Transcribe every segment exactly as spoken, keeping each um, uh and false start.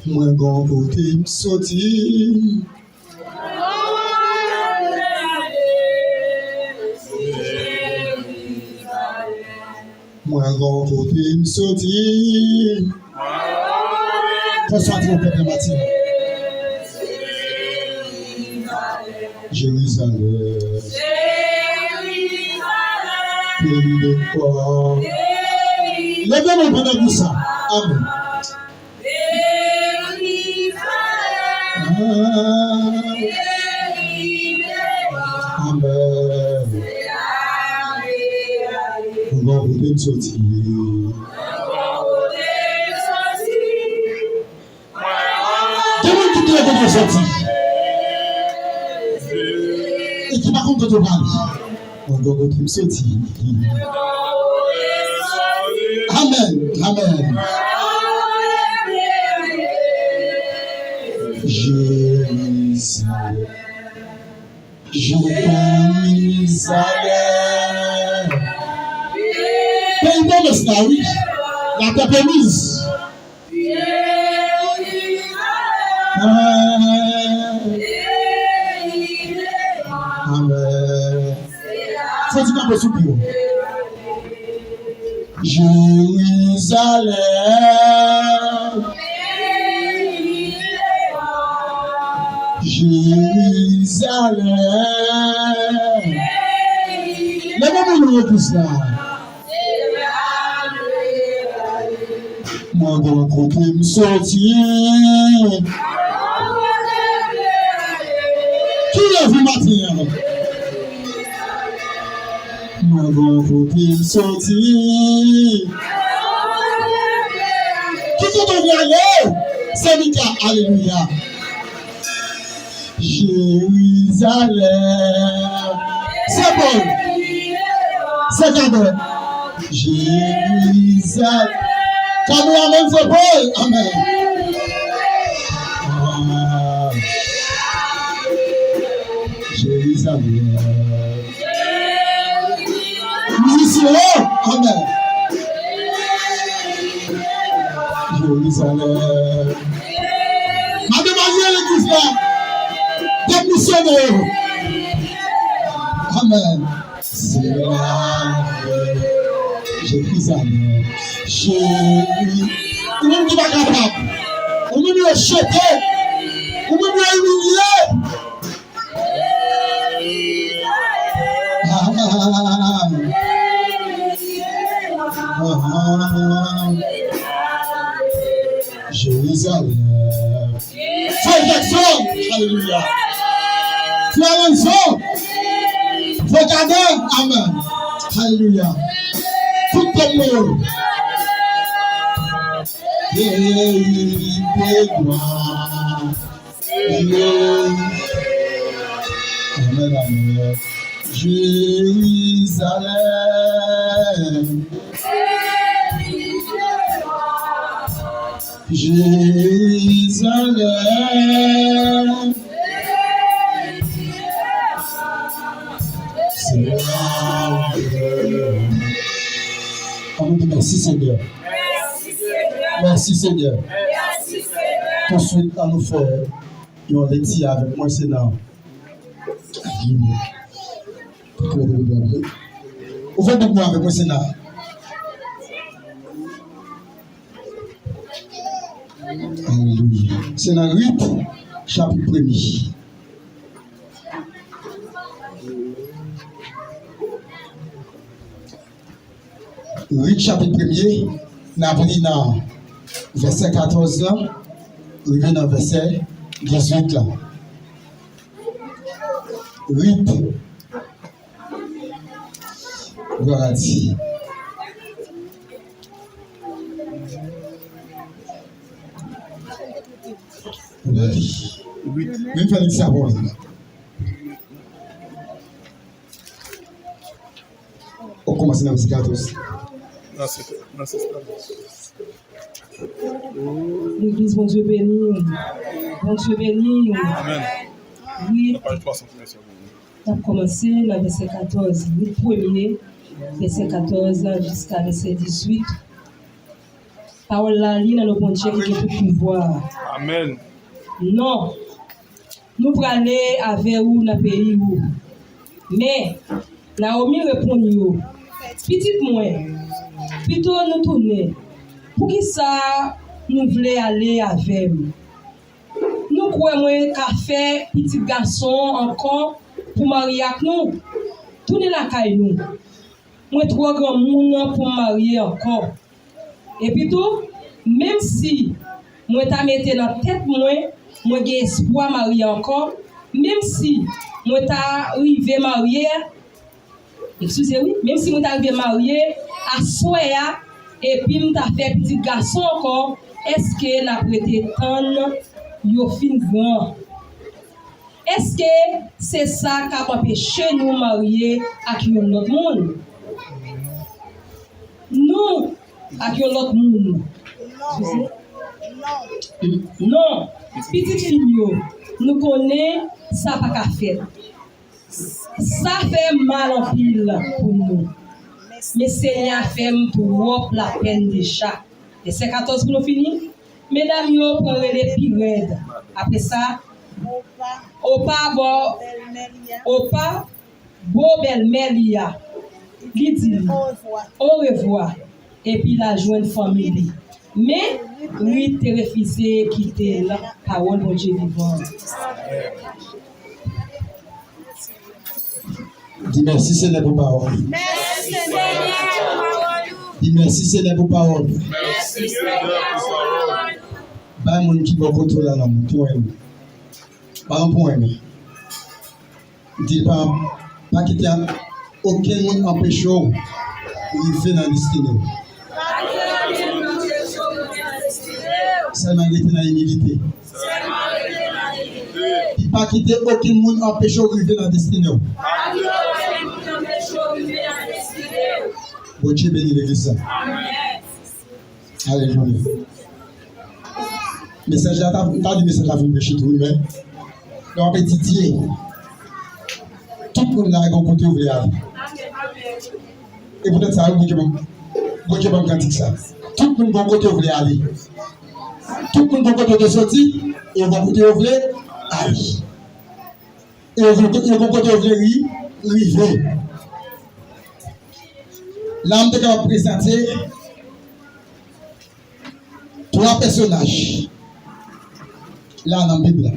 Mwen gon kote m soti. Mwen gon kote m soti. Fò sa di yon pèp maten. Jerizalèm. Peyi de kwa. Leve men pandan nou sa. Amèn. Amèn. Mwen gon kote m soti. Gen moun ki konnen kote yo soti e ki pa konn kote yo prale. Mwen gon kote m soti. Amèn. Amèn. Jerizalèm. Jerizalèm. Peyi pwomès la, wi. Latè pwomiz. Amèn. Amèn. Fò di kanpe sou pye w. Jerizalèm. Jerizalèm. Leve men nou legliz la. Mwen gon kote m soti. Ki leve maten an? Mwen gon kote m soti. Ki kote w vle ale? Sè Mika, alelouya. Jerizalèm. Sè Pòl. Sè Kadè. Jerizalèm. Kameraman, sè Pòl. Amèn. Ah. Jerizalèm. Mizisyen yo. Amèn. Jerizalèm. Madanm, alye legliz la. Dèk misyonè yo. Amèn. Se la. Jerizalèm. Cheri. Ou menm ki pa kapab. Ou menm yo chete. Ou menm yo imilye. Ah, ah, ah, ah. Jerizalèm. Frè Jackson, alelouya. Frè Alonzo, frè Kaden, amèn. Alelouya. Tout pèp mwen yo. Peyi de glwa. Amèn, amèn. Jerizalèm. Jerizalèm. Ann nou di mèsi, Senyè. Mèsi, Senyè. Touswit, ann nou fè yon lekti avèk mwen, se nan Ou fè tout bon vre. Ou fè tout bon avèk mwen, Sena. Alelouya. Se nan Rit, chapit premye. Rit chapit premye, n ap li nan vèsè katòz lan, rive nan vèsè dizuit lan. Rit. Glwa a Dye. Rit. Rit. Vin fè lit sa pou mwen. Ou kòmanse nan vèsè katòz. Nan sèt, nan sèt. Legliz, Bondye beni w. Bondye beni w. Amèn. Wi. Nan paj twa san trèz. N ap kòmanse nan vèsè katòz. Rit premye, vèsè katòz jiska vèsè dizuit. Pawòl la li nan non Bondye ki gen tout pouvwa a. Amèn. Non, nou prale avè ou nan peyi ou. Men, Nawomi reponn yo, pitit mwen, pito nou tounen. Poukisa nou vle ale avè m? Nou kwè mwen ka fè pitit gason ankò pou marye ak nou? Tounen lakay nou. Mwen twò granmoun pou m marye ankò. Epitou, menm si mwen ta mete nan tèt mwen, mwen gen espwa marye ankò, menm si mwen ta rive marye, eskize wi, menm si mwen ta rive marye aswè a, epi m ta fè pitit gason ankò, èske n ap rete tann yo fin gran? Èske se sa k ap anpeche nou marye ak yon lòt moun? Nou ak yon lòt moun. Eskize. Non, pitit fi m yo, nou konnen sa pa ka fèt. Sa fè m mal anpil pou nou. Men Senyè a fè m twòp lapèn deja. Vèsè katòz pou nou fini. Medam yo pran rele pi rèd. Apre sa, Opa bò, Opa bo bèlmè li a. Li di l, orevwa. Epi l al jwenn fanmi li. Men, Rit te refize kite l. Pawòl Bondye vivan. Di mèsi, Senyè, pou pawòl ou. Mèsi, Senyè, pou pawòl ou. Di mèsi, Senyè, pou pawòl ou. Mèsi, Senyè, pou pawòl ou. Bay moun ki bò kote w la lanmou, tounen. Ba yon pwen men. Di pa, pa kite okenn moun anpeche w rive nan destine w. Sèlman rete nan imilite. Di pa kite okenn moun anpeche w rive nan destine w. Bondye beni legliz la. Alelouya. Mesaj la, ta, ta di mesaj la fin preche tou, wi, men lè w ap etidye, tout moun la gen kote yo vle ale. E poutèt sa, Bondye ban, Bondye ban kantik sa. Tout moun gen kote yo vle ale. Tout moun gen kote yo te soti, e gen kote yo vle ale. E gen kote, gen kote yo vle ri, rive. La, m te kapab prezante twa pèsonaj la nan Bib la,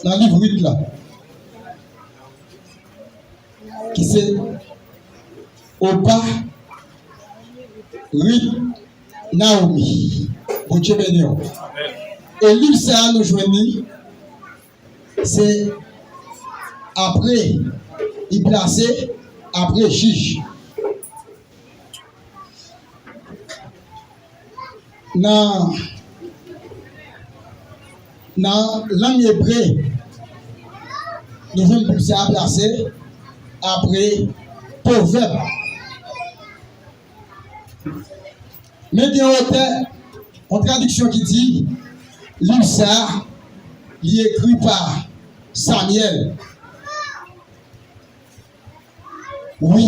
nan liv Rit la, ki se Opa, Rit, Nawomi. Bondye beni w. E liv sa a nou jwenn li, se apre, li plase apre jij. Nan, nan lang ebre, nou jwenn Bib sa a plase apre Pwovèb. Men gen yon otè, yon tradiksyon ki di, liv sa a, li ekri pa Samyèl. Wi.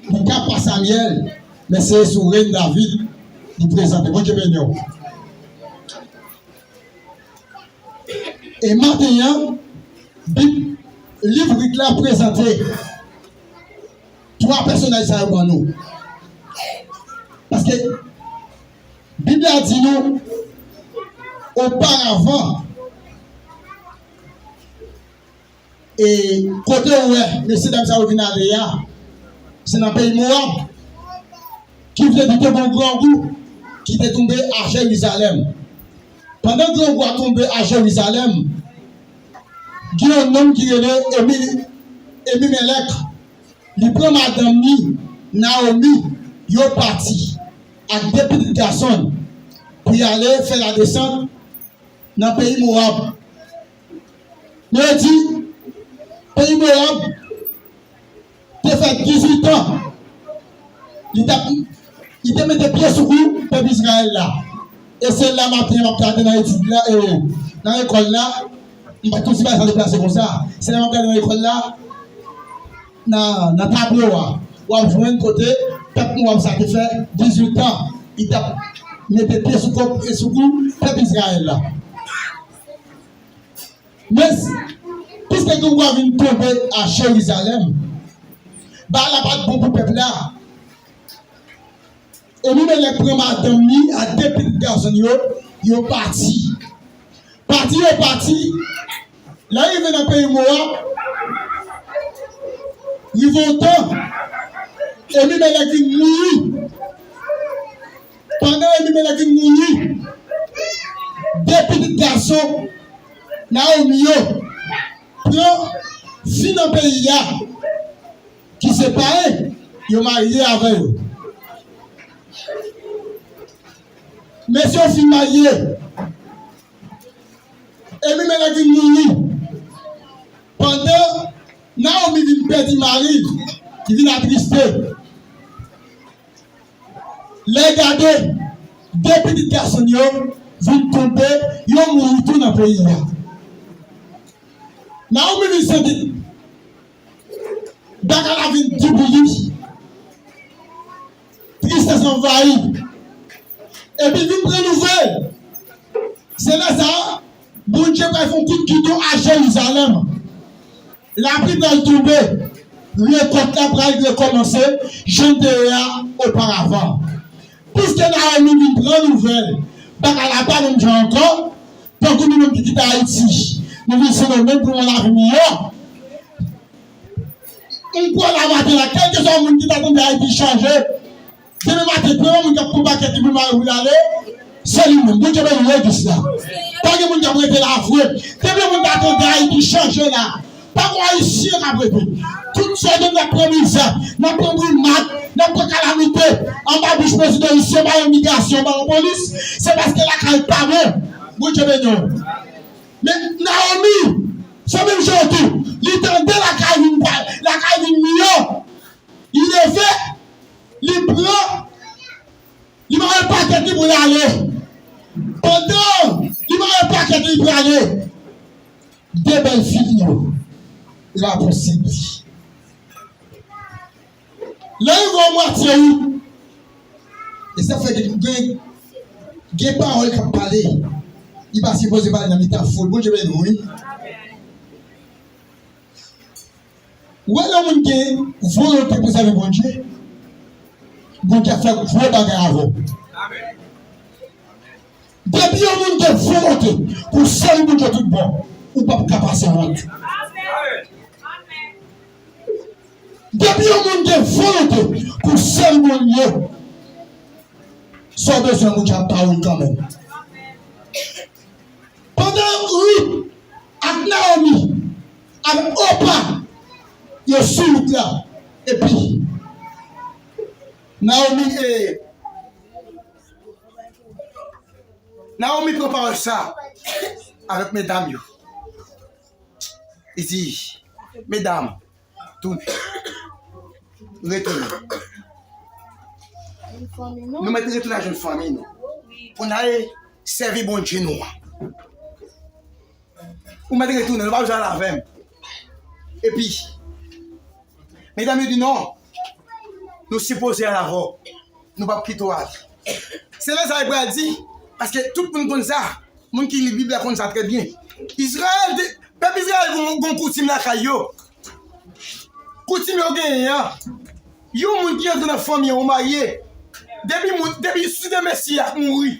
Li ka pa Samyèl, men se sou rèn David li prezante. Bondye beni w. E maten an, Bib, liv Rit la prezante twa pèsonaj sa yo ban nou. Paske Bib la di nou, oparavan, e kote ou wè mesye dam sa yo vin ale a, se nan peyi Mowab, ki vle di te gen yon grangou ki te tonbe a Jerizalèm. Pandan grangou a tonbe a Jerizalèm, gen yon nonm ki rele Emi-, Ebimelèk, li pran madanm li, Nawomi, yo pati ak de pitit gason l pou y ale fè ladesant nan peyi Mowab. Men yo di, peyi Mowab te fè dizuit an li t ap, li te mete pye sou kou pèp Izrayèl la. E se la maten an m ap gade nan etid la, e, nan lekòl la, m pa t konn si bagay sa deplase konsa. Se la m ap gade nan lekòl la, nan, nan tablo a, w ap jwenn kote pèp Mowab sa te fè dizuit an, li t ap mete pye sou kòk e sou kou pèp Izrayèl la. Men, piske gwo wa vin tonbe a Jerizalèm, bagay la pa t bon pou pèp la. Ebimelèk pran madanm li ak de pitit gason l yo, yo pati. Pati yo pati, lè yo rive nan peyi Mowab, rive yon tan, Ebimelèk vin mouri. Pandan Ebimelèk vin mouri, de pitit gason Nawomi yo pran fi nan peyi a ki se payen, yo marye avè yo. Mesye yo fin marye, Ebimelèk vin mouri. Pandan Nawomi vin pèdi mari l, li vin atriste. Lè gade, de pitit gason l yo vin tonbe, yo mouri tou nan peyi a. Nawomi vin santi bagay la vin di pou li. Tristès anvayi. Epi vin pran nouvèl. Se lè sa a, Bondye pral fè yon kout gidon a Jerizalèm. Lapli pral tonbe. Rekòt la pral rekòmanse jan l te ye a oparavan. Piske Nawomi vin pran nouvèl, bagay la pa menm jan ankò, tankou nou menm ki kite Ayiti, nou vin Sendomeng pou yon lavi miyò. M kwè la maten la, kèlkeswa moun ki ta tande Ayiti chanje, demen maten, premye moun k ap pran pakèt li pou mari pou l ale, se li menm. Bondye beni legliz la. Pa gen moun k ap rete la vre. Depi moun ta tande Ayiti chanje la, pa gen Ayisyen k ap rete. Tout sèten n ap pran mizè, n ap pran bri mak, n ap pran kalamite anba bouch prezidan Ayisyen, ba yo migrasyon, ba yo polis, se paske lakay pa bon. Bondye beni w. Men Nawomi, se menm jan tou, li tande lakay vin pa, lakay vin miyò. Li leve, li pran, li mare pakèt li pou l ale. Pandan li mare pakèt li pou l ale, de bèl fi li yo, li pa posib li. Lè rive yon mwatye wout, e sa fè gen, gen, gen pawòl k ap pale, li pa sipoze pale nan mitan foul. Bondye beni w, wi. Ou wè lè yon moun gen volonte pou sèvi Bondye, Bondye ap fè gwo bagay avè w. Depi yon moun gen volonte pou sèvi Bondye tout bon, ou p ap ka pase wont. Depi yon moun gen volonte pou sèvi Bondye, sa w bezwen Bondye ap ba ou l kanmenm. Pandan Rit ak Nawomi avèk Opa yo sou wout la, epi Nawomi, e, Nawomi pran pawòl sa avèk medam yo. Li di, medam, tounen. Retounen. Nou mèt retounen a jwenn fanmi nou. Pou n al sèvi Bondye nou an. Ou mèt retounen, nou pa bezwen al avè m. Epi, medam yo di non. Nou sipoze al avè w. Nou p ap kite w ale. Se lè sa yo pral di, paske tout moun konn sa. Moun ki li Bib la konn sa trè byen. Izrayèl te, pèp Izrayèl gon, gon koutim lakay yo. Koutim yo genyen an, yon moun ki antre nan fanmi an, ou marye, depi moun, depi si demen si a mouri,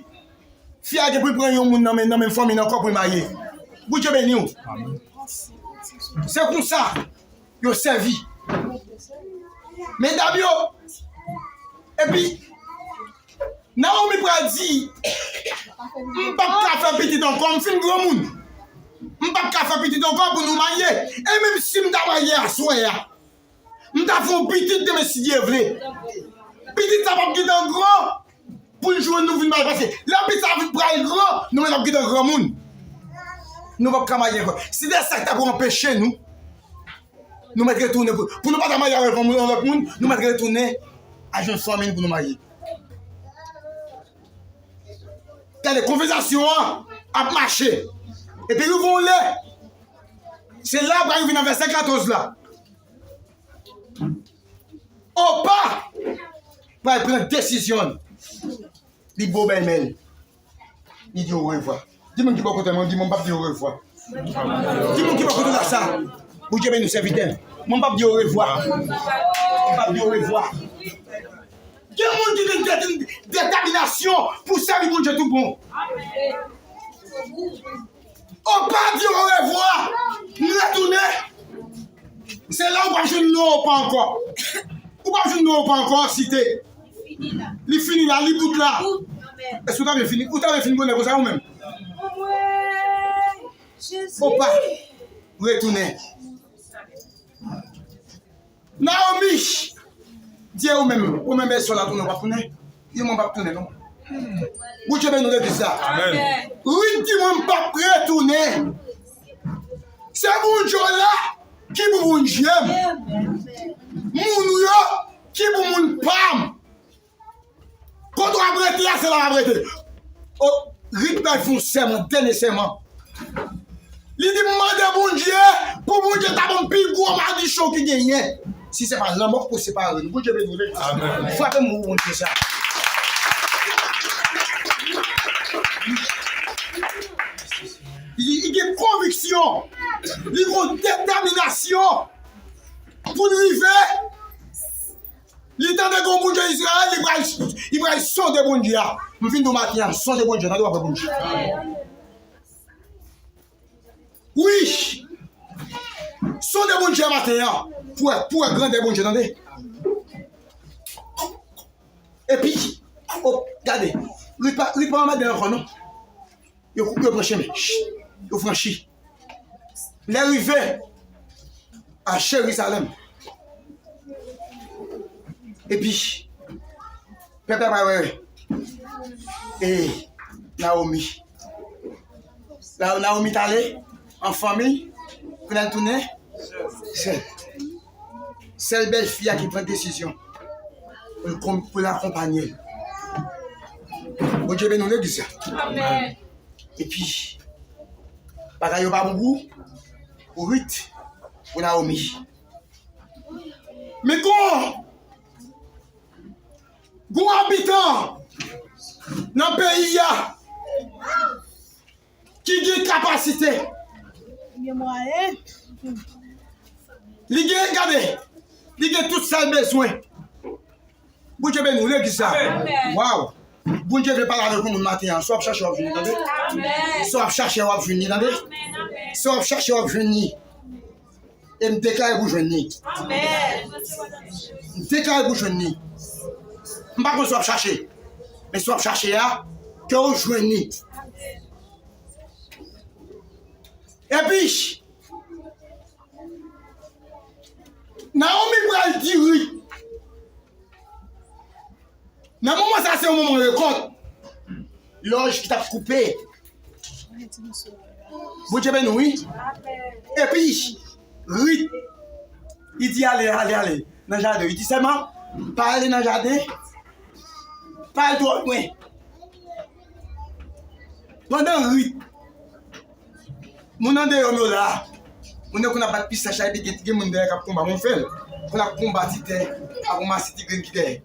fi a gen pou l pran yon moun nan men, nan menm fanmi l ankò pou l marye. Bondye beni w. Se konsa yo sèvi medam yo. Epi, Nawomi pral di, m p ap ka fè pitit ankò, m fin granmoun. M p ap ka fè pitit ankò pou nou marye. E menm si m ta marye aswè a, m ta fè yon pitit demen si Dye vle. Pitit sa p ap gentan gran pou l jwenn nou vin marye. Paske lè pitit sa vin pral gran, nou menm n ap gentan granmoun. Nou p ap ka marye ankò. Si de sa k ta pou anpeche nou, nou mèt retounen pou, pou nou pa ta marye avèk yon moun, yon lòt moun, nou mèt retounen a jwenn fanmi n pou nou marye. Gade, konvèsasyon an ap mache. Epi rive yon lè, se la pral rive nan vèsè katòz la. Opa pa pran desizyon l. Li bo bèlmè l. Li di orevwa. Di moun ki bò kote mwen, di mwen m p ap di orevwa. Di moun ki bò kote w la sa. Bondye beni w, sèvitè. Mwen m p ap di orevwa. M p ap di orevwa. Gen moun ki gen dèt-, dètaminasyon pou sèvi Bondye tout bon. Opa di orevwa, m retounen. Se la ou p ap jwenn non Opa ankò. Ou p ap jwenn non Opa ankò site. Li fini la, li bout la. Èske ou ta vle fini, ou ta vle fini bonè konsa ou menm? Opa retounen. Naomi di ou menm, ou menm èske w la tounen, w ap tounen? Di mwen w ap tounen non. Bondye beni w legliz la. Amèn. Rit di mwen m p ap retounen. Se Bondye w la ki pou Bondye m. Moun ou yo ki pou moun pa m. Kote w ap rete a, se la w ap rete. O, Rit bay fè yon sèman, dènye sèman. Li di, m mande Bondye pou Bondye ta ban m pi gwo madichon ki genyen. Si se pa lanmò k pou separe nou. Bondye beni w. Amèn. Frape m pou Bondye sa. Li, li gen konviksyon. Li gen dètaminasyon pou l rive. Li tande gen yon Bondye Izrayèl, li pral, li pral sonde Bondye a. M vin di w maten an, sonde Bondye, tande w ap wè Bondye. Wi. Sonde Bondye a maten an, pou wè, pou wè grandè Bondye, tande. Epi, o, gade, Rit pa, Rit pa anmède ankò non. Yo, yo pran chemen. Yo franchi. Lè rive a Jerizalèm. Epi, pèp la pa wè e Naomi. La, Naomi t ale an fanmi, kounye a l tounen sèl. Sèl bèlfi a ki pran desizyon pou l kon-, pou l akonpanye l. Bondye beni w legliz la. Amèn. Epi, bagay yo pa bon pou, pou Rit, pou Naomi. Men gon, gon abitan nan peyi a ki gen kapasite. Gen mwayen. Li gen, gade, li gen tout sa l bezwen. Bondye beni w, legliz sa. Amèn. Waw. Bondye vle pale avèk yon moun maten an. Sa w ap chache, w ap jwenn li, tande. Amèn. Sa w ap chache, w ap jwenn li, tande. Amèn, amèn. Sa w ap chache, w ap jwenn li. E m deklare pou jwenn li. Amèn. M deklare pou jwenn li. M pa konn sa w ap chache. Men sa w ap chache a, ke w jwenn li. Epi, Naomi pral di Rit. Nan moman sa, se yon moman rekòt. Lòj ki t ap koupe. Bondye beni w, wi. Epi, Rit, li di, ale, ale, ale nan jaden. Li di sèlman, pa ale nan jaden, pa al twò lwen. Pandan Rit, moun andeyò m yo la, moun yo konn ap bat pistach la, epi gen, gen moun dèyè k ap konba, mwen fè l. Konn ap konba ti tè, ap ranmase ti grenn ki dèyè.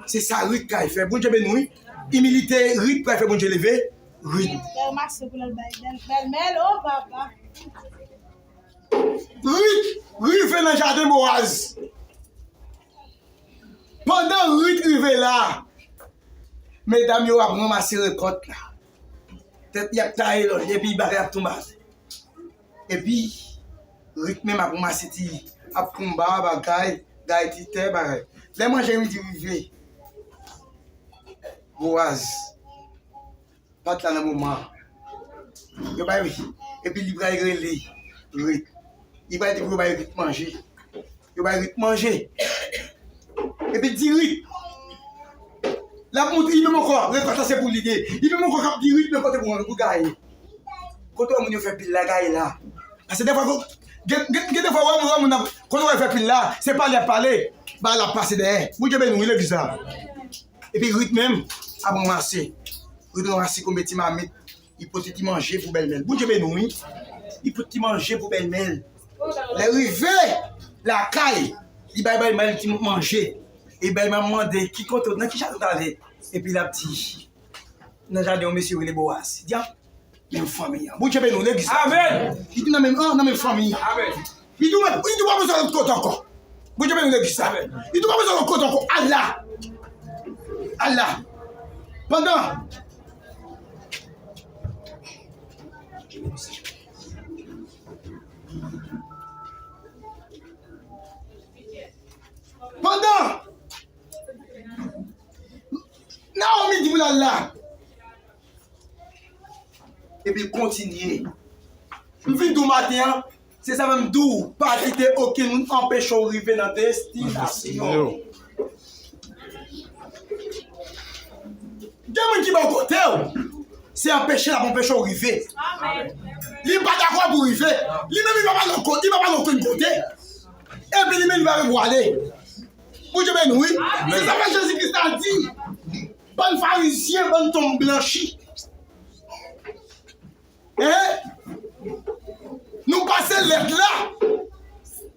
Se sa Rit kay fè. Bondye beni w, wi. Imilite Rit pral fè Bondye leve Rit. Ranmase pou l al bay bèl, bèlmè l, o papa. Rit rive nan jaden Bowaz. Pandan Rit rive la, medam yo ap ranmase rekòt la. Tèt y ap taye lòt, epi bagay ap tonbe atè. Epi, Rit menm ap ranmase ti, ap konba, bagay, gade ti tè, bagay. Lè manje midi rive, Bowaz pa t la nan moman an. Yo bay, epi li pral rele Rit. Li pral di pou yo bay Rit manje. Yo bay Rit manje. Epi l di Rit. L ap montre li menm ankò, rekòt la se pou li de. Li menm ankò k ap di Rit, men kote pou mwen, pou gaye. Kote wè moun yo fè pil la, gaye la. Paske defwa, gen, gen, gen defwa, wè moun, wè moun ap, kote wè fè pil la, se pale y ap pale, ba l ap pase dèyè. Bondye beni w, wi, legliz la. Epi Rit menm, ap ranmase. Rit ranmase konbyen ti mamit. Li pote ti manje pou bèlmè l. Bondye beni w, wi. Li pote ti manje pou bèlmè l. Lè rive lakay, li bay bèlmè l ti manje. Ebay m ap mande ki kote, nan ki jaden w t ale? Epi l ap di, nan jaden yon mesye rele Boaz. Di, a, menm fanmi an. Bondye beni w, legliz la. Amèn. Li di, nan menm, a, nan menm fanmi an. Amèn. Li di, li di, w pa bezwen lòt kote ankò. Bondye beni w, legliz la. Amèn. Li di, w pa bezwen lòt kote ankò. Al la. Al la. Pandan Pandan Nawomi di pou l al la. Epi kontinye. M vin di w maten an, se sa menm m di w, pa kite okenn moun anpeche w rive nan destinasyon. Gen moun ki bò kote w, se anpeche l ap anpeche w rive. Li pa dakò pou w rive. Li menm li pa pale okenn, li pa pale okenn kote. Epi li menm li pa vle pou w ale. Bondye beni w, wi. Se sa fè Jezi Kris ta di, bann Farizyen, bann tonm blanchi. Hein? Nou pase lèt la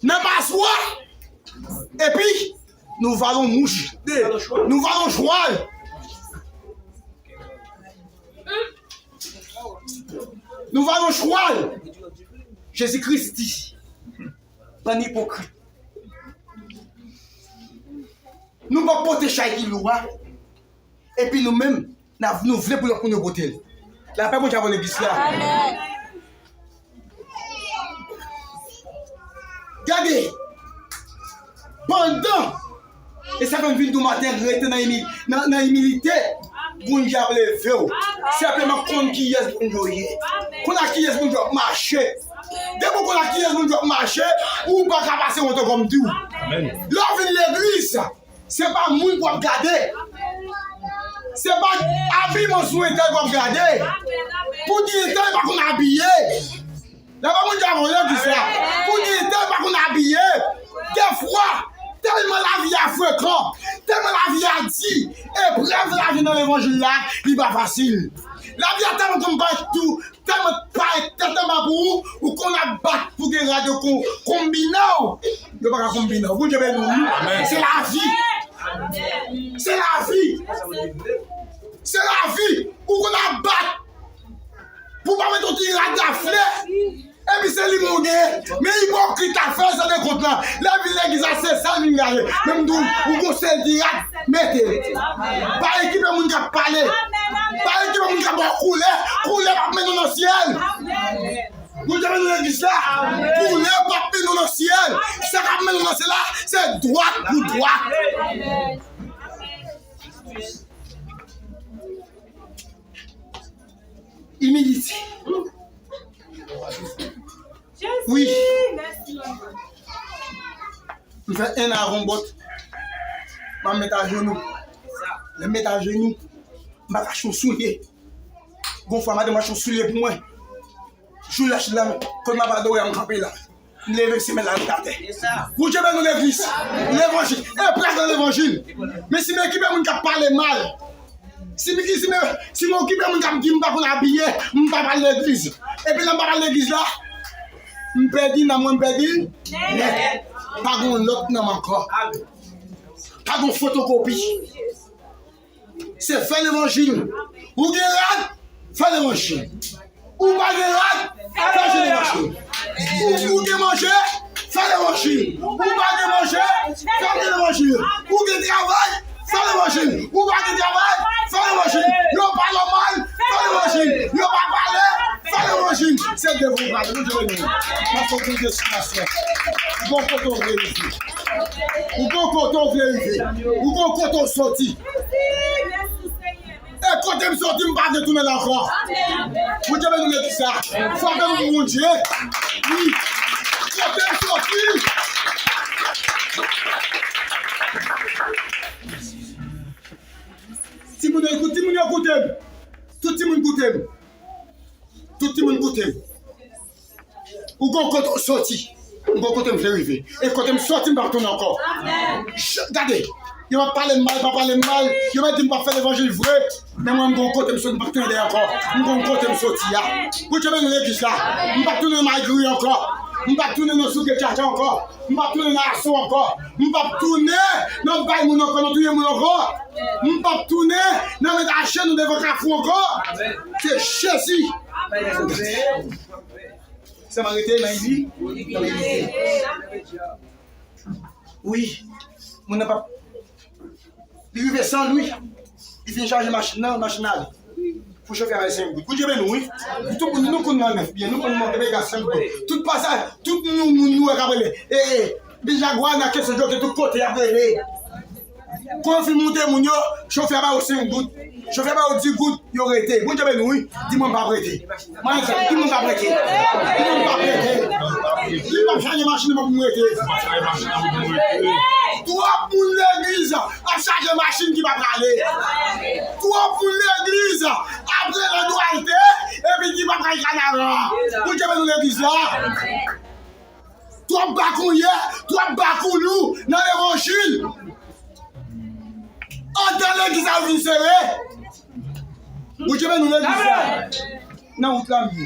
nan paswa, epi nou vale yon mouch, nou vale yon chwal. Nou vale yon chwal. Jezi Kris di, bann ipokrit. Nou pa pote chay ki lou a. Epi nou menm, n ap, nou vle pou lòt moun yo pote l. Lapè Bondye avè w, legliz la. Amèn. Gade, pandan, e sa fè m vin di w maten, rete nan imi-, nan, nan imilite, Bondye ap leve w. Senpleman konn kiyès Bondye w ye. Konn ak kiyès Bondye w ap mache. Depi w konn ak kiyès Bondye w ap mache, ou pa ka pase wont ankò, m di w. Amèn. Lè w vin legliz, se pa moun pou w ap gade. Se pa abiman sou entèl pou w ap gade. Pou di entèl pa konn abiye. Lapè Bondye avè w, legliz la. Pou di entèl pa konn abiye. Defwa, tèlman lavi a frekan, tèlman lavi a di, eprèv lavi nan levanjil la, li pa fasil. Lavi a tèlman konn parèt tou, tèlman parèt tèt anba pou ou, ou konn ap bat pou gen rad yo kon, konbine w. Yo pa ka konbine w. Bondye beni w, wi. Amèn. Se lavi. Se lavi. Se lavi. Ou konn ap bat pou pa mete yon ti rad la flè. Epi se li menm ou genyen. Men ipokrit la fè sèten kont lan. Lè vin legliz la, se sa l vin gade. Men m di w, ou gon sèl ti rad, mete. Pa ekipe moun k ap pale. Pa ekipe moun k ap ba w koulè. Koulè p ap mennen w nan syèl. Bondye beni legliz la. Koulè p ap mennen w nan syèl. Sa k ap mennen w nan syèl la, se dwat pou dwat. Imilite. Wi. M fè en avan bòt. M ap met ajenou. Lè m met ajenou, m pa ka achte yon soulye. Gon fwa madanm achte yon soulye pou mwen. Jou lach la, kote m ap adore a, m kanpe la. M leve semèn la, m atè. Bondye beni w, legliz. Levanjil. Eprèv nan levanjil. Men si m ekipe moun k ap pale mal, si m, si m, si m okipe moun k ap di m pa konn abiye, m pa pral legliz. Epi lè m pa pral legliz la, m pèdi nanm mwen, m pèdi l nèt. Pa gon lòt nanm ankò. Pa gon fotokopi. Se fè levanjil. Ou gen rad, fè levanjil. Ou pa gen rad, fè levanjil. Ou, ou gen manje, fè levanjil. Ou pa gen manje, fè levanjil. Ou gen travay, fè levanjil. Ou pa gen travay, fè levanjil. Yo pale w mal, fè levanjil. Yo pa pale, fè levanjil. Se devan w prale, Bondye beni w. Paske w gen destinasyon. Ou gon kote w vle rive. Ou gon kote w vle rive. Ou gon kote w soti. E kote m soti, m pa vle tounen la ankò. Bondye beni legliz sa. Frape pou Bondye. Wi. Kote m soti. Timoun yo, timoun yo koute m. Tout timoun koute m. Tout timoun koute m. Ou gon kote w soti, m gon kote m vle rive. E kote m soti, m p ap tounen ankò. Ch-, gade, yo p ap pale m mal, pa pale m mal, yo mèt di m p ap fè levanjil vre, men mwen m gon kote m soti, m p ap tounen dèyè ankò. M gon kote m soti a. Bondye beni legliz la. M p ap tounen nan magri ankò. M p ap tounen nan souke tchatcha ankò. M p ap tounen nan aso ankò. M p ap tounen nan bay moun ankò, nan touye moun ankò. M p ap tounen nan met aje nou devan kafou ankò. Se Jezi. Sèlman rete nan imilite. Wi. Moun nan p ap Li rive san lwi. Li fin chaje machin nan, machin nan ale. Pou chofè a bay senk goud. Bondye beni w, wi. Tout moun, nou konn nan nèf byen, nou konn monte Vegas senk goud. Tout pasaj, tout moun, moun nou wè k ap rele. E, e, Bijagwa nan kesyon djoke tout kote y ap rele. Kon yo fin monte moun yo, chofè a ba yo senk goud. Chofè a ba yo dis goud. Yo rete. Bondye beni w, wi. Di mwen m p ap rete. Mwen di mwen m p ap rete. Di mwen m p ap rete. Li p ap chaje machin nan pou m rete. Twòp moun legliz ap chaje machin ki pa prale. Twòp moun legliz ap rele dwalte epi ki pa pral kanaran. Bondye beni w legliz la. Twòp bakouyè, twòp bakoulou nan levanjil. Andan legliz la yo vin sere. Bondye beni w legliz la. Nan wout la m ye.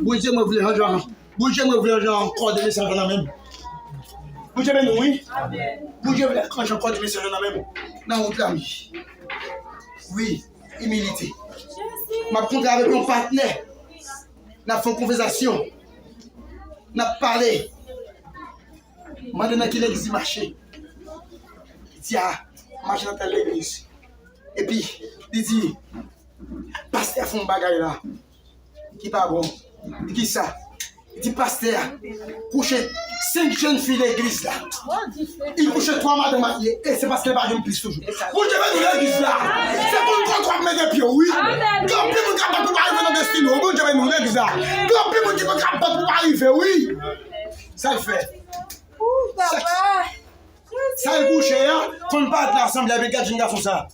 Bondye mwen vle ranjan. Bondye mwen vle ranjan ankò de mesaj nan men m. Bondye beni w, wi. Bondye vle ranjan ankò de mesaj nan men m. Nan wout la m ye. Wi, imilite. M ap kontre avèk yon patnè. N ap fè yon konvèsasyon. N ap pale. Mande nan ki legliz li mache. Li di, a, m mache nan tèl legliz. Epi, li di, pastè a fè yon bagay la ki pa bon. Li di, kisa? Li di, pastè a kouche senk jèn fi legliz la. Li kouche twa madanm marye. E se paske li pa jwenn plis toujou. Bondye beni w legliz la. Se pou n konn w ap mete pye w, wi. Gen anpil moun k ap bat pou pa rive nan destine w. Bondye beni w legliz la. Gen anpil moun ki p ap bat pou pa rive, wi. Sa l fè? Sa l kouche a, fò n pa t la asanble avèk gad jenn gason sa.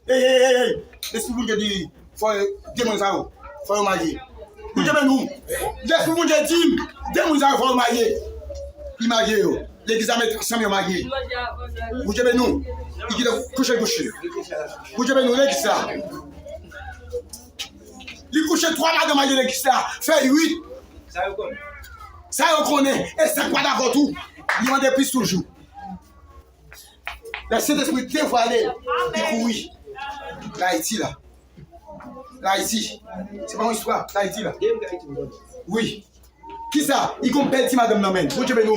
Ey, ey, ey, ey. Lespri Bondye di, fò yo, de moun sa yo, fò yo marye. Bondye beni w. Lespri Bondye di m, de moun sa yo, fò yo marye. Li marye yo. Legliz la met ansanm yo marye. Bondye beni w. Li kite kouche kouche. Bondye beni w, legliz la. Li kouche twa madanm marye legliz la. Fè uit. Sa yo konnen. E sa k pa dakò tou. Li mande plis toujou. Lè Sentespri devwale, li kouri. L Ayiti la. L Ayiti. Se pa yon istwa. L Ayiti la. Wi. Kisa? Li gon bèl ti madanm nan men l. Bondye beni w.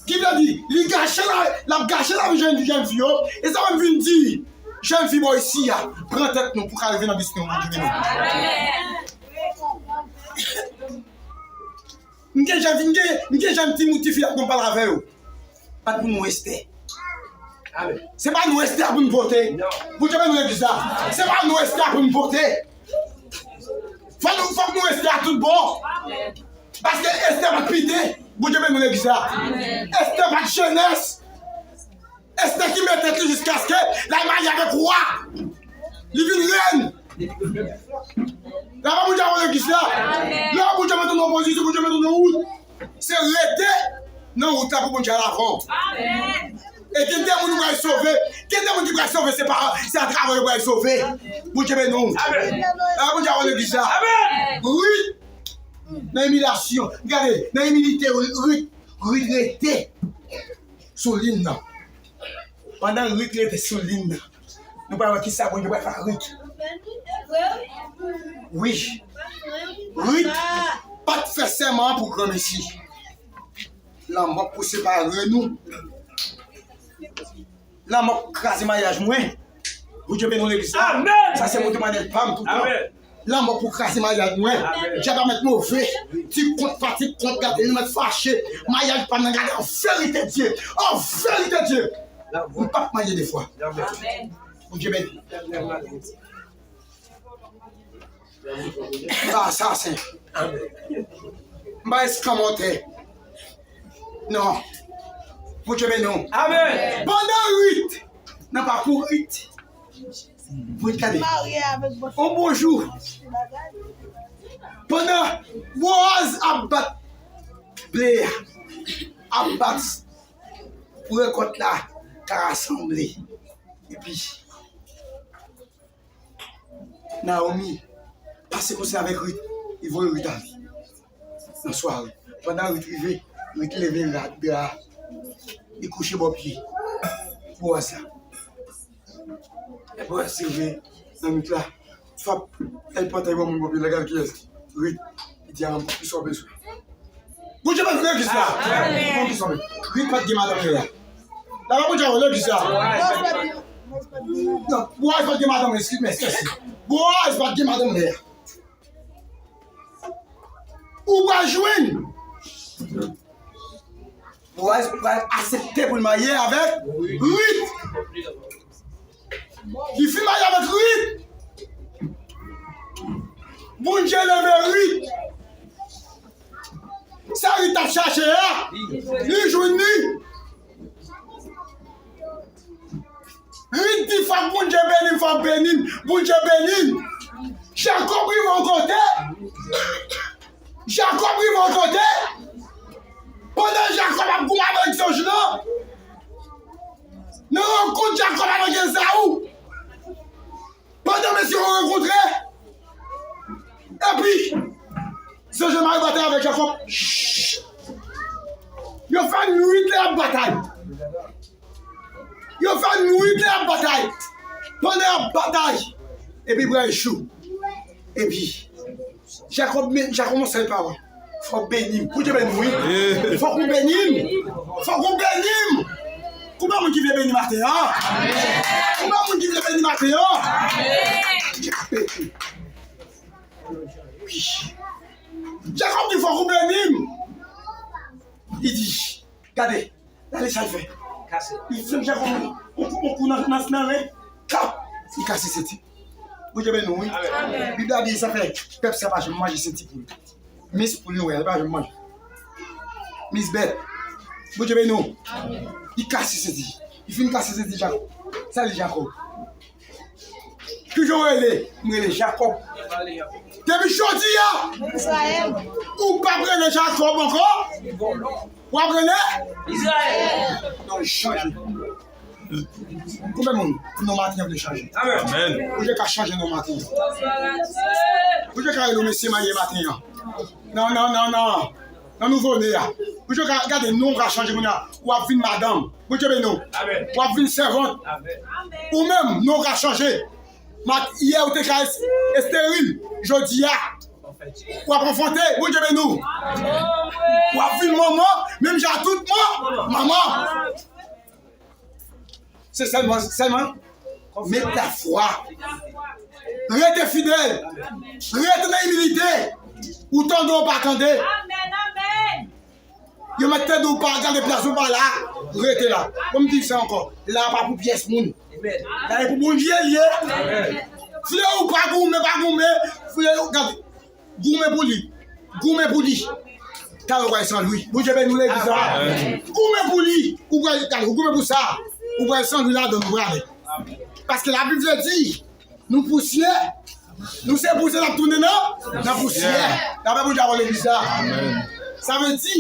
Ki vle di, li gache la, l ap gache lavi jèn, jèn fi yo. E sa menm vin di, jèn fi bò isi a, pran tèt nou pou ka rive nan destine nou, Bondye beni w. M gen jèn, m gen, m gen jèn timoun, tifi ap konn pale avè yo. Pa t pou nou Estè. Se pa nou Estè pou n pote. Bondye beni legliz la. Se pa nou Estè pou n pote. Fò nou, fòk nou Estè a tout bon. Paske Estè pa t pite. Bondye beni legliz la. Estè pa t jenès. Estè ki met tèt li jiskaske l al marye avèk wa. Li vin rèn. Lè Bondye a legliz la. Lè Bondye mete w nan pozisyon, Bondye mete w nan wout. Se rete nan wout la pou Bondye al avan w. E gen de moun ou pral sove. Gen de moun ki pral sove, se pa, se atravè yo pral sove. Bondye beni w. Lè Bondye a legliz la. Rit nan imilyasyon. Gade, nan imilite, rit, rit rete sou liy nan. Pandan Rit rete sou liy nan, nou pral wè kisa Bondye pral fè ak Rit. Wi. Rit pa t fè sèman an pou granmesi. Lanmò pou separe nou. Lanmò pou kraze maryaj mwen. Bondye beni w legliz la. Sa se mot de manèl pa m toutan. Lanmò pou kraze maryaj mwen. Dyab la mèt move. Ti kont pa ti kont, gade nou mèt fache. Maryaj pa m nan gade an verite Dye. An verite Dye. M p ap marye de fwa. Bondye beni. M pa asasen. M pa eskanmòtè. Non. Bondye beni w. Pandan Rit nan pakou Rit, Rit gade. On bon jou, pandan Bowaz ap bat ble a, ap bat pou rekòt la ka rasanble. Epi Naomi pase konsa avèk Rit, li voye Rit ale. nan sware. Pandan Rit rive, Rit leve dra a, li kouche bò pye Bowaz la. Lè Bowaz rive nan Rit la, fap, lè l pran tèy bon moun bò pye, l gade kiyès li. Rit, li di a, ki sa w bezwen? Bondye pa vle legliz la. Amen. Rit pa t gen madanm lè a. La pa Bondye a legliz la. Non, Bowaz pa t gen madanm, eskize m, eskize m. Bowaz pa t gen madanm lè a. Ou pral jwenn. Bowaz pral aksepte pou l marye avèk Rit. Li fin marye avèk Rit. Bondye leve Rit. Sa Rit t ap chache a, li jwenn li. Rit di, "Fòk Bondye beni m, fòk beni m, Bondye beni m." Jakòb rive yon kote. Jakòb rive yon kote. Pandan Jakòb ap goumen avèk zanj lan, nan rankont Jakòb avèk Ezaou, pandan mesye yo rankontre, epi zanj lan mare batay avèk Jakòb. Yo fè nwit la y ap batay. Yo fè nwit la y ap batay. Pandan y ap batay, epi pral jou. Epi Jakòb, men, Jakòb, yon sèl pawòl. Fòk beni m. Bondye beni m, wi. Fòk ou beni m. Fòk ou beni m. Konbyen moun ki vle beni maten an? Konbyen moun ki vle beni maten an? Jakòb di, "Fòk ou beni m." Li di, gade, gade sa l fè. Li fè Jakòb yon kou, yon kou nan, nan, nan ren. Kap! Li kase senti. Bondye beni w, wi. Bib la di sa fè pèp sa pa janm manje senti poul. Mis poul yo wè, li pa janm manje. Mis bèt. Bondye beni w. Li kase senti. Li fin kase senti Jakòb. Sa li Jakòb. Kijan w rele? M rele Jakòb. Depi jodi a, ou p ap rele Jakòb ankò. W ap rele? Izrayèl. Non, chanje. Konbyen moun non maten an vle chanje? Amèn. Ou te ka chanje non maten an. Ou te ka rele yon mesye marye maten an. Non, non, non, non. Nan nouvo ne a. Ou te ka gade non w ka chanje kounye a. W ap vin madanm. Bondye beni w. Amèn. W ap vin sèvant. Amèn. Ou menm, non w ka chanje. Mat, yè ou te ka es-, esteril. Jodi a, w ap anfante. Bondye beni w. W ap vin manman, menm jan tout man-, manman. Se sèlman, sèlman met lafwa. Rete fidèl. Rete nan imilite. Ou tande ou pa tande. Yo mèt te di w pa gade plas ou pa la. Rete la. Bon, m di sa ankò. La pa pou pyès moun. La e pou Bondye l ye. Vle ou pa goumen, pa goumen. Vle ou gade. Goumen pou li. Goumen pou li. Talè ou pral san lwi. Bondye beni w legliz la. Goumen pou li. Ou pral, ou goumen pou sa. Ou pral san lwi ladan, ou pral. Paske Labib di, nou pousyè. Nou se pousyè, n ap tounen nan, nan pousyè. N ap Bondye avè legliz la. Sa vle di,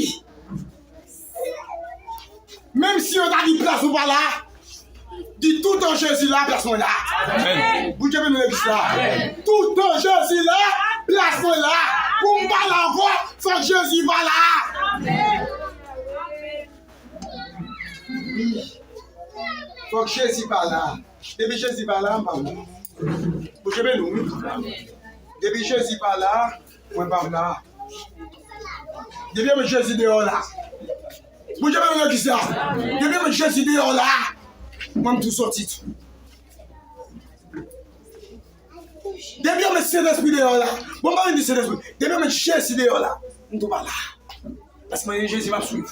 menm si yo ta di plas ou pa la, di toutan Jezi la, plas mwen la. Amèn. Bondye beni legliz la. Toutan Jezi la, plas mwen la. Pou m pa la ankò, fòk Jezi pa la. Fòk Jezi pa la. Depi Jezi pa la, m pa la. Bondye beni w, wi. Depi Jezi pa la, mwen pa la. Depi yo met Jezi deyò la. Bondye beni legliz la. Depi yo met Jezi deyò la, mwen m tou soti tou. Depi yo met Sentespri deyò la, bon, m pa vin di Sentespri. Depi yo met Jezi deyò la, m tou pa la. Paske mwen, Jezi m ap swiv.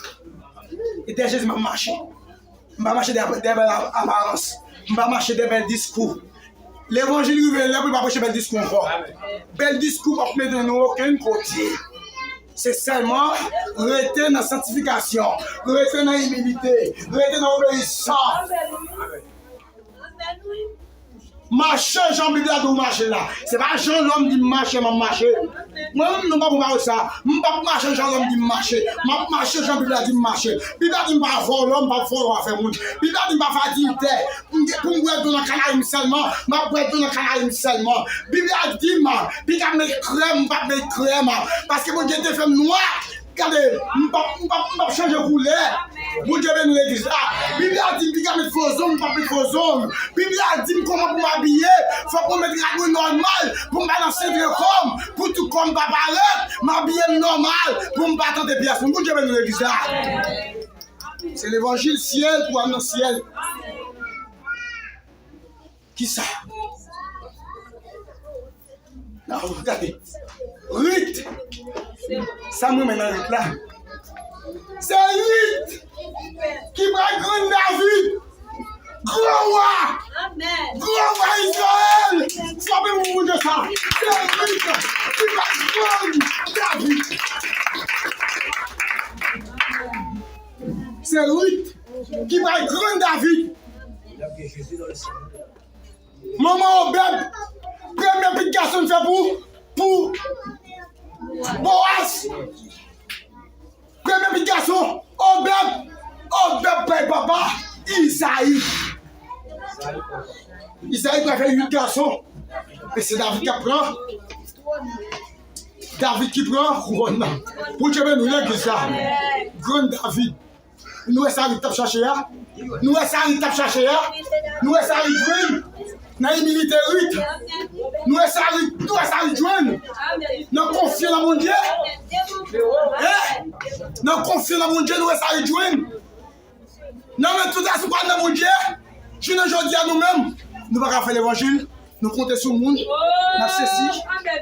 E dèyè Jezi m ap mache. M pa mache dèyè, dèyè bèl ap-, aparans. M pa mache dèyè bèl diskou. Levanjil rive lè pou li pa preche bèl diskou ankò. Bèl diskou p ap mennen nou okenn kote. Se sèlman rete nan santifikasyon, rete nan imilite, rete nan obeyisans. Mache jan Bib la di w mache la. Se pa jan lòm di m mache, m ap mache. Mwen menm, non, pa pou pawòl sa. M p ap mache jan lòm di m mache. M ap mache jan Bib la di m mache. Bib la di m pa vòlò, m p ap vòlò afè moun. Bib la di m pa fè adilte. M gen pou m bwè dlo nan kanari m sèlman, m ap bwè dlo nan kanari m sèlman. Bib la di m, piga met krèm, m p ap met krèm. Paske Bondye te fè m nwa. Gade, m p ap, m p ap, m p ap chanje koulè. Bondye beni legliz la. Bib la di m piga met fo zong, m p ap met fo zong. Bib la di m kòman pou m abiye. Fòk mwen met rad mwen nòmal pou m pa nan sentre kò m, pou tout kò m pa parèt. M abiye m nòmal pou m pa tante pyès moun. Bondye beni legliz la. Se levanjil syèl pou al nan syèl. Kisa? Nan, gade. Rit. Sa m renmen nan Rit la. Se Rit ki pral grann David. Gran wa. Gran wa Izrayèl. Frape pou Bondye sa. Se Rit ki pral grann David. Se Rit ki pral grann David. Manman Obèd, premye pitit gason l fè pou, pou Boaz. Premye pitit gason, Obèd. Obèd bay papa Izayi. Izayi pral fè uit gason. E se David k ap pran. David ki pran kouwòn nan. Pou Dye beni w legliz la. Grann David. Nou wè sa Rit t ap chache a? Nou wè sa Rit t ap chache a? Nou wè sa Rit jwenn? Nan imilite Rit. Nou wè sa Rit, nou wè sa Rit jwenn? Nan konfye nan Bondye? Hein? Nan konfye nan Bondye, nou wè sa Rit jwenn? Nan met tout espoir nan Bondye? Jounen jodi a nou menm, nou pa ka fè levanjil. Nou konte sou moun, n ap sesi,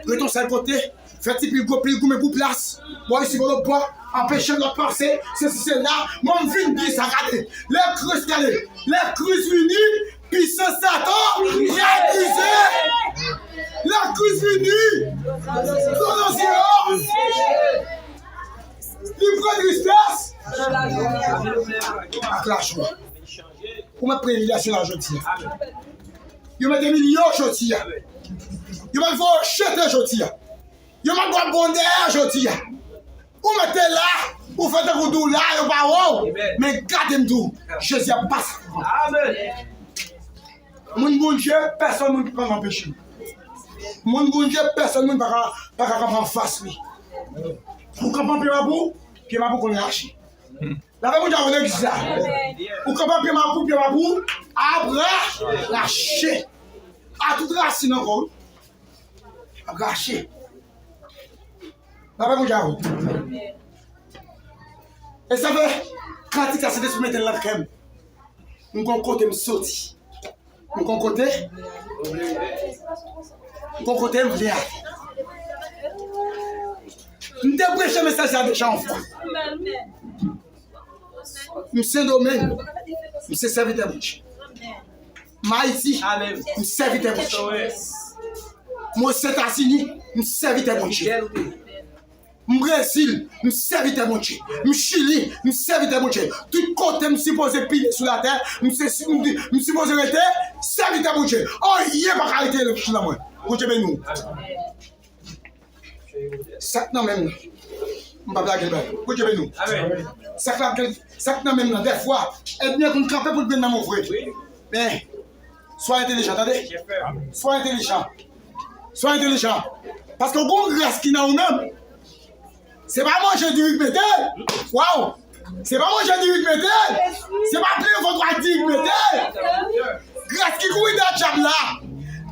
rete yon sèl kote, fè ti pil gwo pil goumen pou plas, bò isi bò lòt bò, anpeche lòt pase, sesi sela. Mwen m vin di sa, gade, lè Kris, gade, lè Kris vini, pisans Satan pral brize. Lè Kris vini, dlo nan zye yo, li pran tristès ak lajwa. Ou mèt premye nasyon la jodi a. Yo mèt imilye w jodi a. Yo mèt voye w jete jodi a. Yo mèt ba w bon dèyè jodi a. Ou mèt te la, ou fè tankou di w la, yo pa wè w. Men gade m di w, Jezi ap pase. Moun Bondye, pèsonn moun pa ka anpeche l. Moun Bondye, pèsonn moun pa ka, pa ka kanpe anfas li. Ou kanpe an pye mapou, pye mapou konn rache. Lave moun djawou legliz la. Ou kanpe pye mapou, pye mapou ap ra-, rache. A tout rasin ankò, wi. Ap rache. Lave moun djawou. E sa fè, kantik sa Sentespri mete l nan kè m. M gon kote m soti. M gon kote, m gon kote m vle ale. M te preche mesaj sa deja yon fwa. M Sendomeng, m se sèvitè Bondye. M Ayiti, m sèvitè Bondye. M Ozetazini, m sèvitè Bondye. M Brezil, m sèvitè Bondye. M Chili, m sèvitè Bondye. Tout kote m sipoze pile sou latè, m se, m, m sipoze rete sèvitè Bondye. Anyen pa ka rete nan mwen. Bondye beni w. Sa k nan men m nan, m p ap lage l bay. Bondye beni w. Sa k la, sa k nan men m nan, dèfwa, ènmi an konn kanpe pou l pran nan men w vre. Men, swa entelijan, tande. Swa entelijan. Swa entelijan. Paske w gon gras ki nan ou menm. Se pa manje diri k mete. Waw! Se pa manje diri k mete. Se pa plen vant ak diri k mete. Gras ki kouri dèyè dyab la.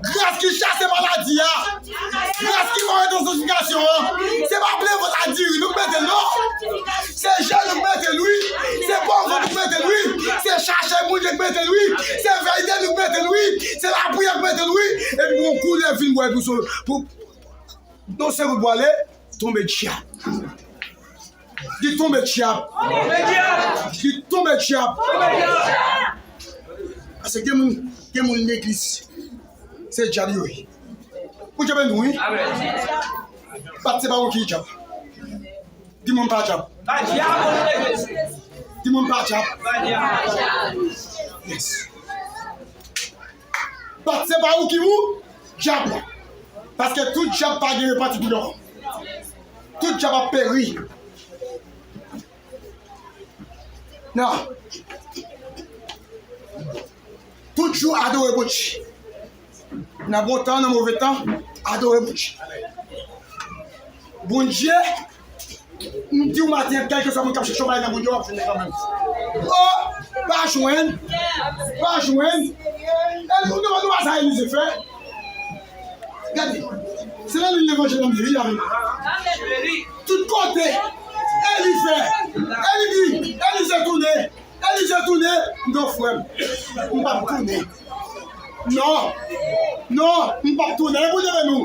Gras ki chase maladi a. Gras ki voye desantifikasyon an. Se pa plen vant ak diri nou k mete l non. Se jèn nou k mete l wi. Se bon vant nou k mete l wi. Se chache moun yo k mete l wi. Se vèy de nwit k mete l wi. Se lapriyè k mete l wi. Epi pou yon koulèv vin bwè pou sou, pou, non, se pou bwale, tonbe dyab. Di tonbe dyab. Di tonbe dyab. Paske gen moun, gen moun legliz, se dyab yo ye. Pou dyab nou, wi. Bat se pa ou ki dyab. Di mwen pa dyab. Di mwen pa dyab. Yes. Bat se pa ou ki ou, dyab la. Paske tout dyab pa gen repanti pou yo. Tout dyab ap peri. Non. Tout jou adore Bondye. Nan bon tan, nan move tan, adore Bondye. Bondye, m di w maten, kèlkeswa moun k ap chèche yon bagay nan Bondye, w ap jwenn li kanmenm. O, pa jwenn, pa jwenn. E nou, nou, nou wè sa Elize fè. Gade, se nan liv Levanjil la m li, wi, avè m. Tout kote, Eli fè, Eli di, Elize tounen. Elize tounen, m di w frè m, m p ap tounen. Non, non, m p ap tounen. Bondye beni w.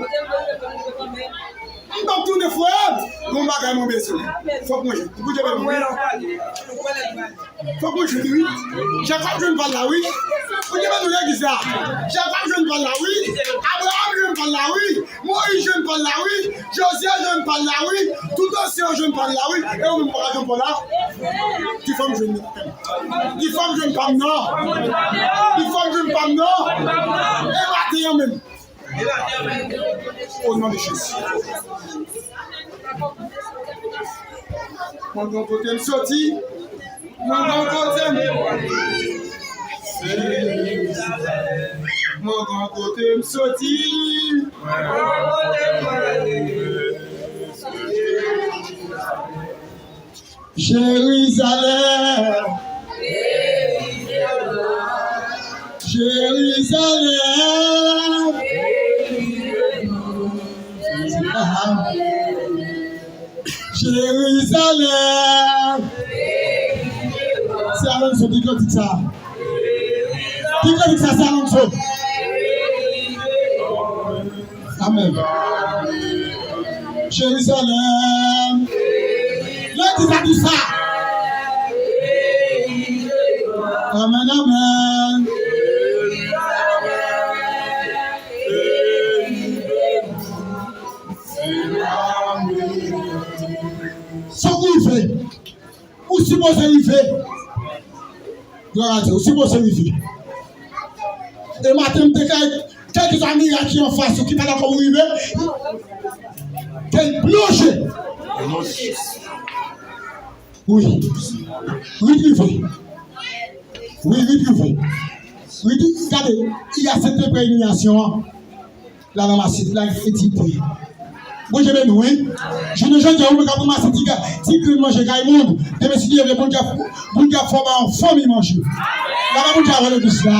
M p ap tounen, frè m. Gon bagay mwen bezwen. Fòk mwen jwenn. Bondye beni w. Fòk mwen jwenn, wi. Jakòb jwenn pa l la, wi. Bondye beni w, legliz la. Jakòb jwenn pa l la, wi. Abraram jwenn pa l la, wi. Moyiz jwenn pa l la, wi. Jozye jwenn pa l la, wi. Tout ansyen yo jwenn pa l la, wi. E ou menm, ou pa ka jwenn pa w la? Ki fè m jwenn li? Ki fè m jwenn pa m nan? Ki fè m jwenn pa m nan? E maten an menm. O non de Jezi. Mwen gon kote m soti. Mwen gon kote m. Mwen gon kote m soti. Jerizalèm. Jerizalèm. Jerizalèm. Se Alonso ki kantik sa. Ki kantik sa, se Alonso. Amèn. Jerizalèm. Legliz la di sa. Amèn, amèn. Sa w rive. Ou sipoze rive. Glwa a Dye, ou sipoze rive. E maten m deklare, kèlkeswa mirak ki anfas ou ki pa dakò pou rive, ke l plonje. Wi. Rit rive. Wi, rit rive. Rit, gade, li aksepte premye imilyasyon an. La nan masit la, li di, Bondye beni w, wi. Jounen jodi a, ou menm k ap ranmase ti ga-, ti grenn manje kay moun, demen si Dye vle, Bondye ap, Bondye ap fè w bay yon fanmi manje. Laba Bondye avè legliz la.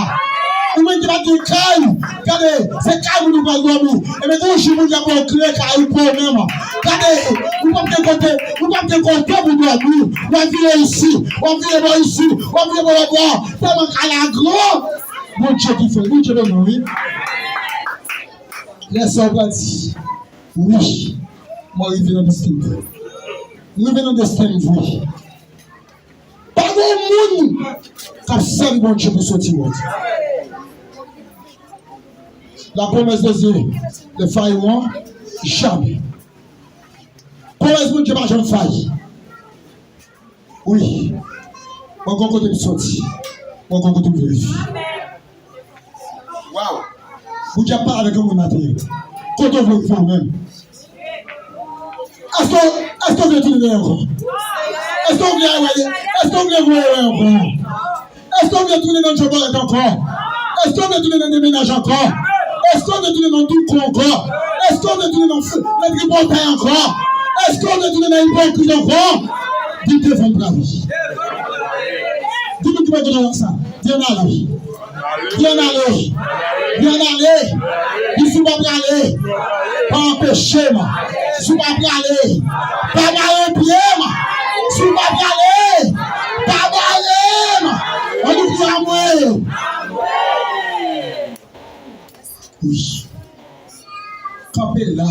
Ou menm ki pa t gen kay, gade, se kay moun ou pral dòmi. Ebyen, gon jou Bondye ap ba w kle kay ou pou ou menm. Gade, ou p ap gen kote, ou p ap gen kote pou dòmi. W ap vire isi, w ap vire bò isi, w ap vire bò lòt bò. Tèlman kay la gran, Bondye ki fè, Bondye beni w, wi. Lè sa w pral di, wi, mwen rive nan desten m. Mwen rive nan desten m vre. Pa gen moun k ap sèvi Bondye pou soti wont. La promesse de Dieu ne faillit jamais. Pwomès Bondye pa janm fayi. Wi. Mwen gon kote m soti. Mwen gon kote m vle rive. Waw. Bondye ap pale avèk yon moun maten. Kote w vle rive ou menm? Èske, èske w vle tounen dèyè ankò? Èske w vle al wè, èske w vle voye wè ankò? Èske w vle tounen nan djòbòlèt ankò? Èske w vle tounen nan demennaj ankò? Èske w vle tounen nan douko ankò? Èske w vle tounen nan f-, nan tripotay ankò? Èske w vle tounen nan ipokrit ankò? Di devan m prale. Di moun ki bò kote w sa. Di ann ale. Di ann ale. Di ann ale. Di si w pa prale, pa anpeche m. Si w pa prale, pa mare pye m. Si w pa prale, pa mare m. Ann ouvri a mwen. Wi. Kanpe la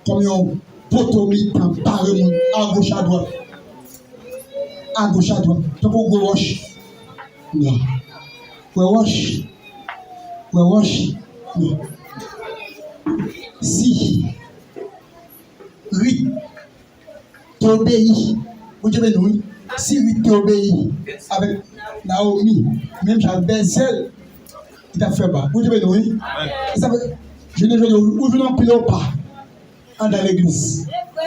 kòm yon poto mitan bare moun agoch adwat. Agoch adwat. Tankou gwo wòch. Non. Wè wòch. Wè wòch. Non. Si Rit te obeyi. Bondye beni w, wi. Si Rit te obeyi avèk Nawomi, menm jan ak Bèzèl, Ki t ap fè pa. Bondye beni w, wi. Amèn. E sa fè, jounen jodi a, ou jwenn anpil opa anndan legliz.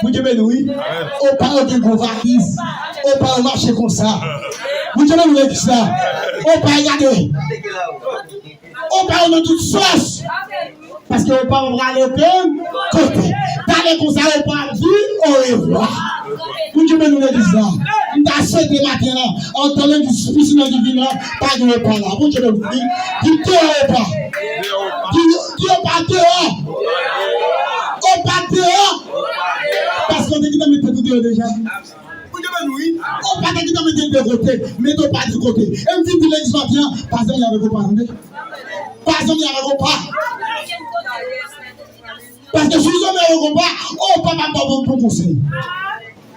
Bondye beni w, wi. Amèn. Opa yo gen gwo valiz. Opa yo mache konsa. Bondye beni w, legliz la. Opa yo gade. Opa yo nan tout sòs. Paske opa yo prale okenn kote. Talè konsa opa ap di orevwa. Bondye beni w, legliz la. M ta swete maten an, an tan legliz pis nan ki vin la, pa gen opa la. Bondye beni w. Di, di deyò opa. Di, di opa deyò. Opa deyò. Paske w te gentan met tèt ou deyò deja. Bondye beni w, wi. Opa te gentan mete l de kote, mete opa de kote. E m vin di legliz maten an, pa zanmi avèk opa, tande. Pa zanmi avèk opa. Paske si w zanmi avèk opa, opa p ap ba w bon, bon konsèy.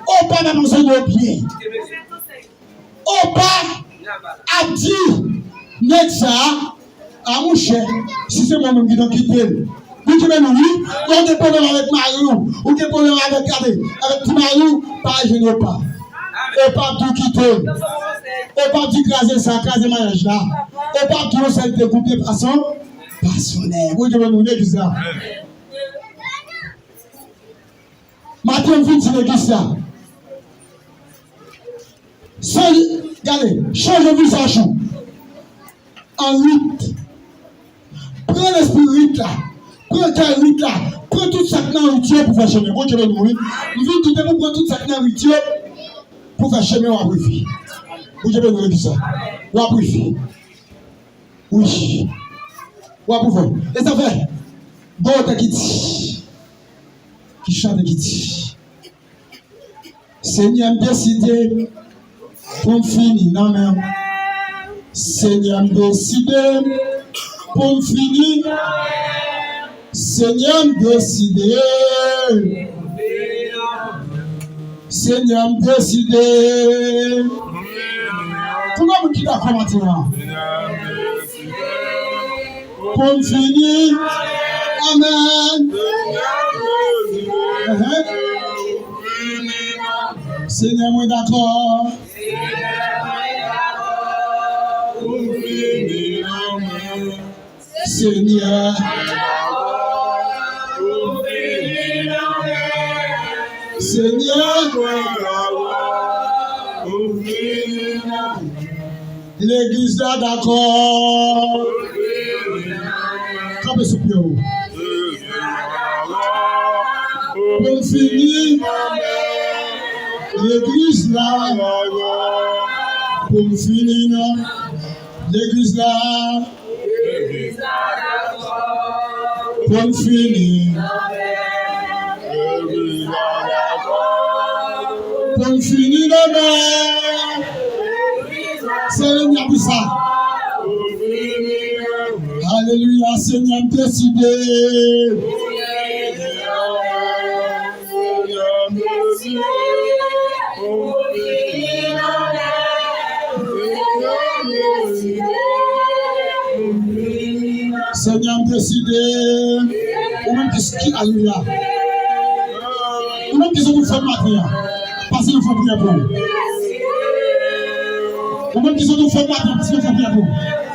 Opa p ap anseye w byen. Opa ap di nèg sa a, a monchè, si se mwen menm ki t ap kite l. Bondye beni w, wi. Lè w gen pwoblèm avèk mari w, ou gen pwoblèm avèk, gade, avèk ti mari w, pa al jwenn opa. Opa ap di w kite l. Opa ap di kraze sa, kraze maryaj la. Opa ap di yon sèl te koupe fason, fason nèg. Bondye beni w, legliz la. Maten m vin di legliz la. Chanje, gade, chanje vizaj ou. An rit. Pran lespri rit la. Pran kè rit la. Pran tout sa k nan rit yo pou fè chemen. Bondye beni w, wi. M vin di w depi w pran tout sa k nan rit yo pou fè chemen, w ap rive. Bondye beni w, legliz la. W ap rive. Wi. W ap ouvè. E sa fè. Gon otè ki di. Ki chante ki di. Senyè, m deside pou m fini nan men w. Senyè, m deside pou m fini. Senyè, m deside. Senyè, m deside. Konbyen moun ki dakò maten an? Pou m fini. Amèn. Enhen. Senyè, mwen dakò. Senyè. Senyè. Legliz la dakò. Kanpe sou pye w. Pou m fini. Legliz la. Pou m fini nan. Legliz la. Pou m fini. Pou m fini nan men. Senyè, m ap di sa. Alelouya, Senyè, m deside. Senyè, m deside. Ou menm ki, ki, alelouya. Ou menm ki sot ouvè maten an, pase yon fon priyè pou ou. Ou menm ki sot ouvè maten an, pase yon fon priyè pou ou.